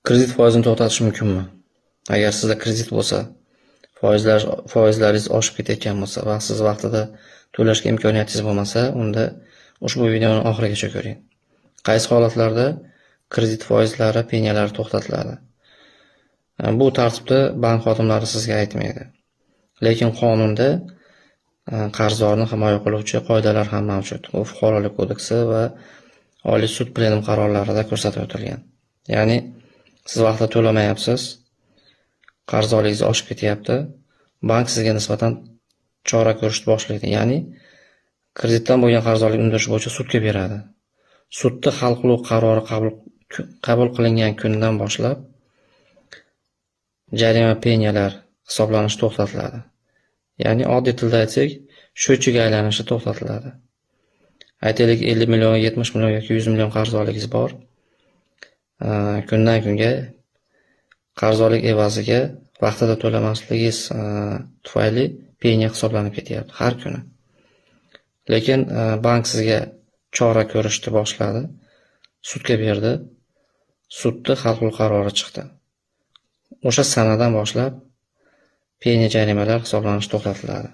Kredit foizini to'xtatish mumkinmi? Agar sizda kredit bo'lsa, foizlaringiz oshib ketayotgan bo'lsa va siz vaqtida to'lashga imkoniyatingiz bo'lmasa, unda ushbu videoni oxirigacha ko'ring. Qaysi holatlarda kredit foizlari, penyalari to'xtatiladi? Bu tartibda bank xodimlari sizga aytmaydi. Lekin qonunda qarzdorni himoya qiluvchi qoidalar ham mavjud. U Fuqarolik kodeksi va Oliy sud plenum qarorlarida ko'rsatib o'tilgan. Ya'ni siz vaqtida to'lamayapsiz, qarzdorligingiz oshib ketyapti, bank sizga nisbatan chora ko'rishni boshlaydi. Ya'ni kreditdan bo'lgan qarzdorlikni undirish bo'yicha sudga beradi. Sudda hal qiluv qarori qabul qilingan kundan boshlab jarima, penyalar hisoblanishi to'xtatiladi. Ya'ni oddiy tilda aytsak, счетчик aylanishi to'xtatiladi. Aytaylik, 50 million, 70 million yoki 100 million qarzdorligingiz bor. Kundan kunga qarzdorlik evaziga vaqtida to'lamasligingiz tufayli penya hisoblanib ketyapti har kuni. Lekin bank sizga chora ko'rishni boshladi, sudga berdi, sudda hal qiluv qarori chiqdi. O'sha sanadan boshlab penya, jarimalar hisoblanishi to'xtatiladi.